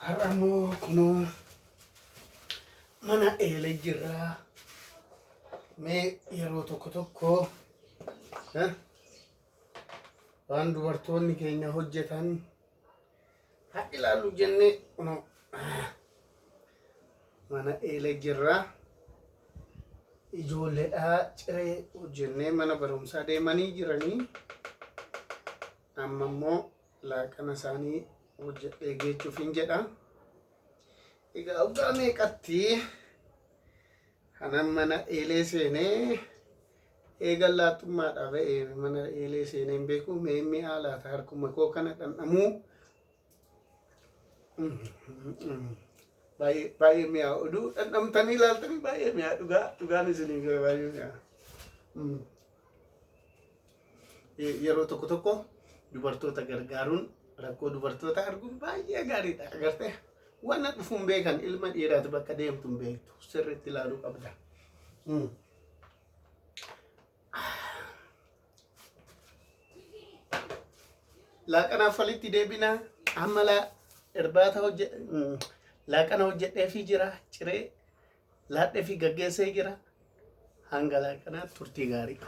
Har'a immoo kunoo mana eelee jirra. Mee yeroo tokko tokko waan dubartoonni keenya hojjetan haa ilaallu jennee kunoo mana eelee jirra. Ijoolleedhaa ciree hojjennee mana barumsaa deemanii jiranii. Amma immoo laaqana isaanii hojjedhee geechuufin jedha. Egaa waggaa meeqatti kanan mana eelee seenee eegan laaxummaadhaa ba'ee mana eelee seenee hin beeku mee mi'aa laata harkuma koo kana dhandhamuu baay'ee baay'ee mi'aa oduu dhandhamtanii ilaaltanii baay'ee mi'aa dhugaa dhugaan isinii baay'ee mi'aa. Yeroo tokko tokko dubartoota gargaaruun rakkoo dubartoota arguun baay'ee gaariidha. Agartee waan dhufu hin beekan ilma dhiiraati bakka deemtu hin beektu sirriitti ilaaluu qabda. Laaqanaaf walitti deebina amma laa irbaata hojje laaqana hojjedheefii jira ciree laadhee fi gaggeessee jira hanga laaqanaa turtii gaarii.